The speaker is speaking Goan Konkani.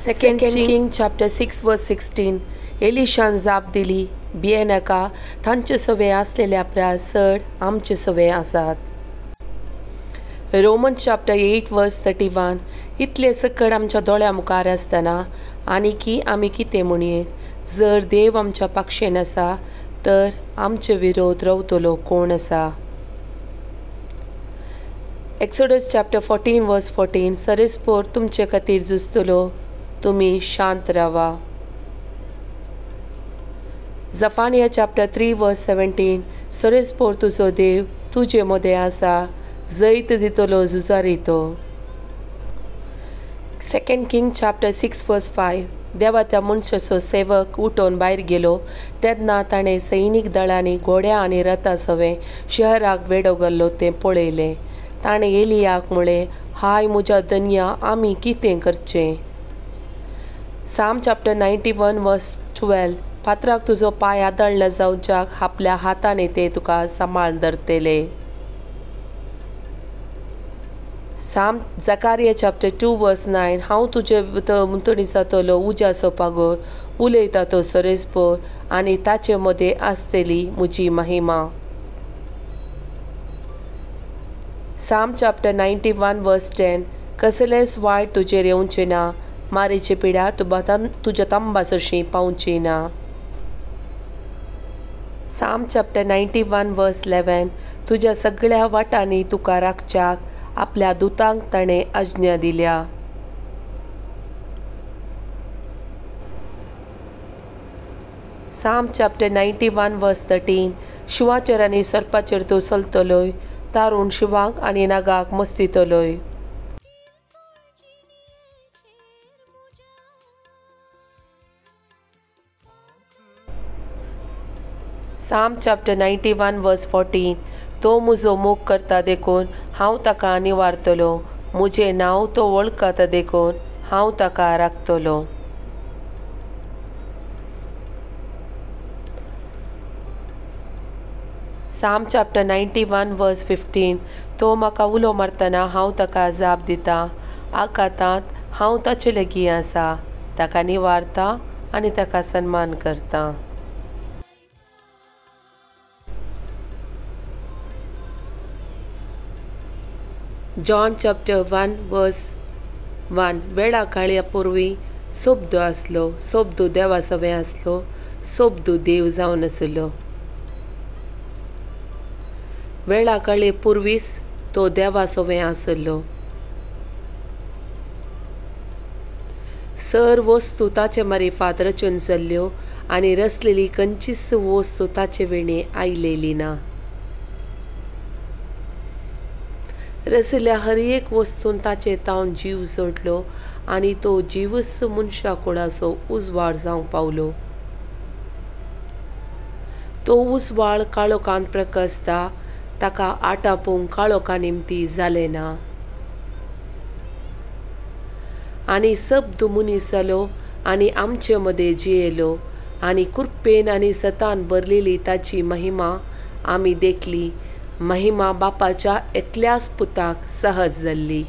Second King chapter 6 verse 16. एलिशान जाप दिली, भियेनाका, तांचे सवे आसलेल्या प्रास चड आमचे सवे आसात. Roman chapter 8 verse 31. इतले सकड आमच्या दोळ्या मुखार आसतना आनी की आमी कितें म्हणयेत? जर देव आमच्या पक्षेन आसा तर आमचे विरोध रावतलो कोण आसा? Exodus chapter 14 verse 14. सरेस्पोर तुमचे खातीर झुजतलो, तुमी शांत रावा. Zephaniah chapter 3 verse 17. सरेस्पोर तुजो देव तुजे मदें आसा, जैत दितलो झुजारी तो. Second King chapter 6 verse 5. देवा त्या मनशाचो सेवक उठोवन भायर गेलो तेन्ना ताणें सैनीक दळांनी घोड्या आनी रथा सवें शहराक वेडो घाल्लो तें पळयलें. ताणें एलियाक म्हळें, हाय म्हज्या धनया, आमी कितें करचें? Psalm chapter 91 verse 12. पात्राक तुजो पांय आदळना जावच्याक आपल्या हातांनी ते तुका सांबाळ धरतले. Psalm Zechariah chapter 2 verse 9. हांव तुजे मुंतणी जातलो उज्याचो पागोर, उलयता तो सरेस्पोर, आनी ताचे मदें आसतली म्हजी महिमा. Psalm chapter 91 verse 10. कसलेंच वायट तुजेर येवचें ना, मारेचे पिड्या तुज्या तांबा सरशी पावची ना. Psalm chapter 91 verse 11. तुज्या सगळ्या वाटांनी तुका राखच्याक आपल्या दुतांक ताणें आज्ञा दिल्या. Psalm chapter 91 verse 13. शिंवाचेर आनी सर्पाचेर तूं चलतलोय, तारून शिंवाक आनी नागाक मस्तितलोय. Psalm chapter 91 verse 14. तो म्हजो मोग करता देखून हांव ताका निवारतलो, म्हजें नांव तो वळखता देखून हांव ताका राखतलो. Psalm chapter 91 verse 15. तो म्हाका उलो मारतना हांव ताका जाप दिता, आकांतांत हांव ताचे लागीं आसा, ताका निवारता आनी ताका सन्मान करता. John chapter 1 verse 1. वेळा काळ्या पूर्वी सोबदो आसलो, सोबदो देवा सवें आसलो, सोबदो देव जावन आसलो. वेळा काळे पुर्वीच तो देवा सवें आसलो. सर वस्तू ताचे मारिफात रचून जाल्ल्यो आनी रचलेली खंयचीच वस्तू ताचे वेणे आयलेली ना. रसिल्ल्या हर एक वस्तून ताचे तावन जीव जोडलो आनी तो जीवच मनशा कुळाचो उजवाड जावंक पावलो. तो उजवाड काळोखान प्रकाशता, ताका आटापूंक काळोखा निमती जालें ना. आनी शब्द मनीस जालो आनी आमचे मदें जियेलो, आनी कृपेन आनी सतान भरलेली ताची महिमा आमी देखली, महिमा बापाच्या एकल्याच पुताक सहज जाल्ली.